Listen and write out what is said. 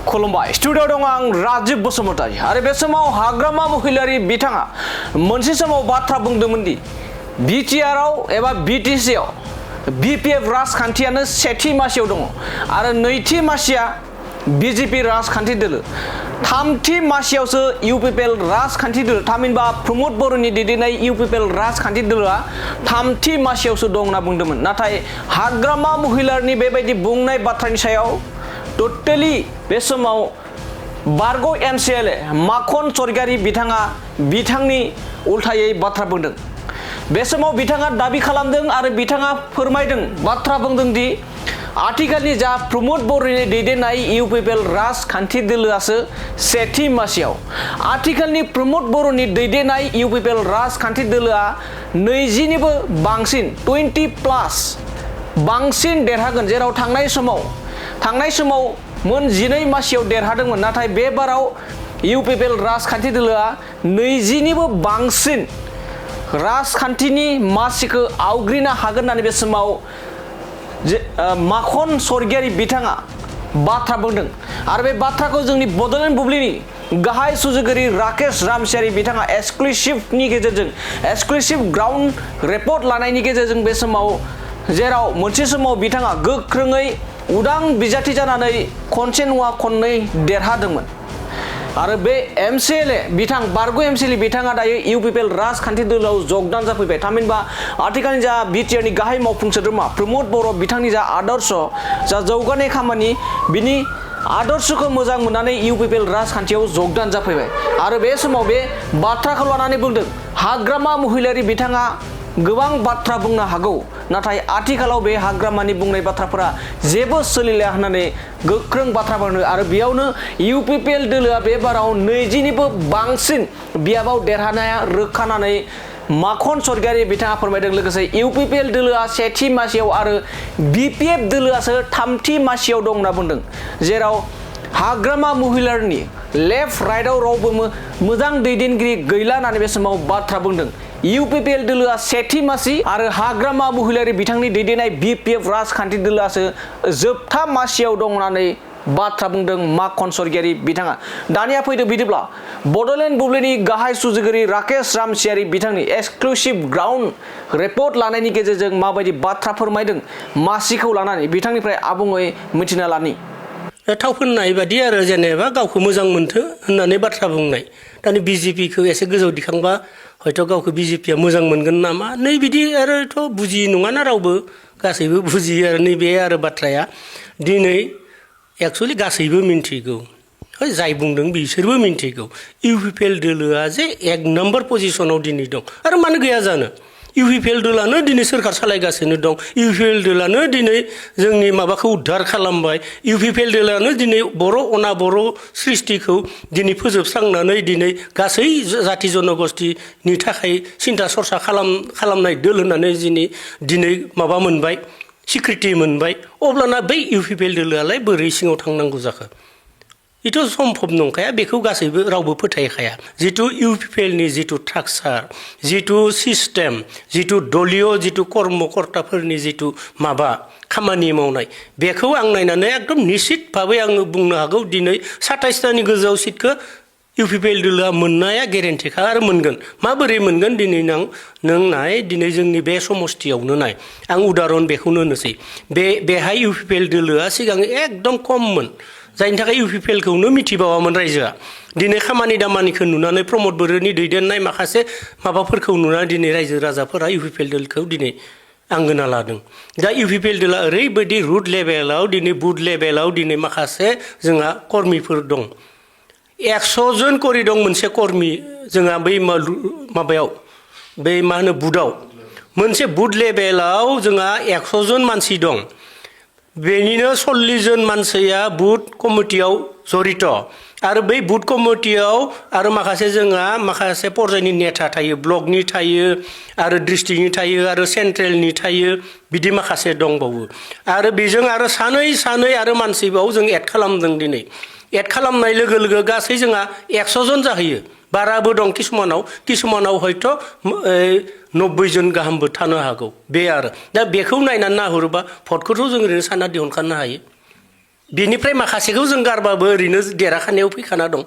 खुलुमबाय स्टुडिअ दं आं राजीव बसुमतारी आरो बे समाव हाग्रामा महिलारि बिथाङा मोनसे समाव बाथ्रा बुंदोंमोन दि बिटिआर आव एबा बिटिसि आव बिपिएफ राजखान्थियानो सेथि मासियाव दङ आरो नैथि मासिया बिजेपि राजखान्थि दोलो थामथि मासियावसो इउपिपिएल राजखान्थि दोलो थामहिनबा प्रमोद बर'नि दैदेननाय इउपिपिएल राजखान्थि दोलोआ थामथि मासियावसो दं होनना बुंदोंमोन नाथाय हाग्रामा महिलारिनि बेबायदि बुंनाय बाथ्रानि सायाव टोटेलि बे समाव बारग' एमसिएलए माखन सरगियारि बिथाङा बिथांनि उल्थायै बाथ्रा बुंदों बे समाव बिथाङा दाबि खालामदों आरो बिथाङा फोरमायदों बाथ्रा बुंदों दि आथिखालनि जा प्रमोद बर'नि दैदेननाय इउपिपिएल राजखान्थि दोलोआसो सेथि मासियाव आथिखालनि प्रमोद बर'नि दैदेननाय इउपिपिएल राजखान्थि दोलोआ 20 निबो बांसिन 20+ बांसिन देरहागोन जेराव थांनाय समाव मोन 12 मासियाव देरहादोंमोन नाथाय बे बाराव इउपिपिएल राजखान्थि दोलोआ 20 निबो बांसिन राजखान्थिनि मासिखौ आवग्रिनो हागोन होननानै बे समाव माखन सरगियारि बिथाङा बाथ्रा बुंदों आरो बे बाथ्राखौ जोंनि बड'लेण्ड बुब्लिनि गाहाय सुजुगिरि राकेश रामसियारि बिथाङा एक्सक्लुसिभनि गेजेरजों एक्सक्लुसिभ ग्राउन्ड रिपर्ट लानायनि गेजेरजों बे समाव जेराव मोनसे समाव बिथाङा गोख्रोङै उदां बिजाथि जानानै खनसे नङा खननै देरहादोंमोन आरो बे एमसिएलए बिथां बारग' एमसिएलए बिथाङा दायो इउपिपिएल राजखान्थि दोलोआव जगदान जाफैबाय थामहिनबा आथिखालनि जा बिटिआरनि गाहाय मावफुं सोद्रोमा प्रमोद बर' बिथांनि जा आदर्श जा जौगानाय खामानि बिनि आदर्शखौ मोजां मोननानै इउपिपिएल राजखान्थियाव जगदान जाफैबाय आरो बे समाव बे बाथ्राखौ लानानै बुंदों हाग्रामा महिलारि बिथाङा गोबां बाथ्रा बुंनो हागौ नाथाय आथिखालाव बे हाग्रामानि बुंनाय बाथ्राफोरा जेबो सोलिला होननानै गोख्रों बाथ्रा बुंदों आरो बेयावनो इउपिपिएल दोलोआ बे बाराव 20 निबो बांसिन बियाबाव देरहानाया रोखानानै माखन सरगियारि बिथाङा फोरमायदों लोगोसे इउपिपिएल दोलोआ सेथि मासियाव आरो बिपिएफ दोलोआसो थामथि मासियाव दं होनना बुंदों जेराव हाग्रामा महिलारिनि लेफ्ट राइटआव रावबो मोजां दैदेनगिरि गैला होननानै बे समाव बाथ्रा बुंदों इउपिपिएल दोलोआ सेथि मासि आरो हाग्रामा महिलारि बिथांनि दैदेननाय बिपिएफ राजखान्थि दोलोआसो जोबथा मासियाव दं होननानै बाथ्रा बुंदों माखन सरगियारि बिथाङा दानिया फैदो बिदिब्ला बड'लेण्ड बुब्लिनि गाहाय सुजुगिरि राकेश रामसियारि बिथांनि एक्सक्लुसिभ ग्राउन्ड रिपर्ट लानायनि गेजेरजों माबायदि बाथ्रा फोरमायदों मासिखौ लानानै बिथांनिफ्राय आबुङै मिथिना लानि थाव फोननाय बादि आरो जेनेबा गावखौ मोजां मोनथो होननानै बाथ्रा बुंनाय दानि बिजेपिखौ एसे गोजौ दिखांबा हयथ' गावखौ बिजेपिया मोजां मोनगोन नामा नै बिदि आरोथ' बुजियै नङाना रावबो गासैबो बुजियो आरो नैबे आरो बाथ्राया दिनै एक्चुअलि गासैबो मिन्थिगौ जाय बुंदों बिसोरबो मिन्थिगौ इउपिपिएल दोलोआ जे 1 नम्बर पजिशनाव दिनै दं आरो मानो गैया जानो इउपिपिएल दोलानो दिनै सोरखार सालायगासिनो दं इउपिपिएल दोलानो दिनै जोंनि माबाखौ उद्धार खालामबाय इउपिपिएल दोलानो दिनै बर' अनाबर' सृष्टिखौ दिनै फोजोबस्रांनानै दिनै गासै जाथि जनगोष्ठिनि थाखाय सिन्था सरसा खालामनाय दोल होननानै दिनै माबा मोनबाय सिक्रिटि मोनबाय अब्लाना बै इउपिपिएल दोलोआलाय बोरै सिङाव थांनांगौ जाखो इथ' सम्भब नंखाया बेखौ गासैबो रावबो फोथायखाया जिथु इउपिपिएलनि जिथु स्ट्राक्चार जिथु सिस्टेम जिथु दलीय जिथु कर्मकर्ताफोरनि जिथु माबा खामानि मावनाय बेखौ आं नायनानै एकदम निश्चित भाबै आङो बुंनो हागौ दिनै 27टानि गोजौआव सिटखौ इउपिपिएल दोलोआ मोननाया गेरेन्टिखा आरो मोनगोन माबोरै मोनगोन दिनै नों नाय दिनै जोंनि बे समस्थियावनो नाय आं उदाहरन बेखौनो होनोसै बेहाय इउपिपिएल दोलोआ सिगां एकदम खममोन जायनि थाखाय इउपिपिएलखौनो मिथिबावामोन रायजोआ दिनै खामानि दामानिखौ नुनानै प्रमोद बर'नि दैदेननाय माखासे माबाफोरखौ नुनानै दिनै रायजो राजाफोरा इउपिपिएल दोलखौ दिनै आंगोना लादों दा इउपिपिएल दोला ओरैबायदि रुट लेभेलाव दिनै बुथ लेभेलाव दिनै माखासे जोंहा कर्मिफोर दं 100 जन करि दं मोनसे कर्मि जोंहा बै माबायाव बै मा होनो बुथआव मोनसे बुथ लेभेलाव जोंहा 100 जन मानसि दं बेनिनो 40 जन मानसिया बुथ कमिटियाव जरित आरो बै बुथ कमिटियाव आरो माखासे जोंहा माखासे पर्यायनि नेता थायो ब्लकनि थायो आरो डिस्ट्रिक्टनि थायो आरो सेन्ट्रेलनि थायो बिदि माखासे दंबावो आरो बेजों आरो सानै आरो मानसिबाव जों एड खालामदों दिनै एड खालामनाय लोगो लोगो गासै जोंहा 100 जन जाहैयो बाराबो दं किसुमानाव हयथ' 90 जन गाहामबो थानो हागौ बे आरो दा बेखौ नायनानै नाहरोबा भटखौथ' जों ओरैनो सानना दिहुनखानो हायो बेनिफ्राय माखासेखौ जों गारबाबो ओरैनो देराखानायाव फैखाना दं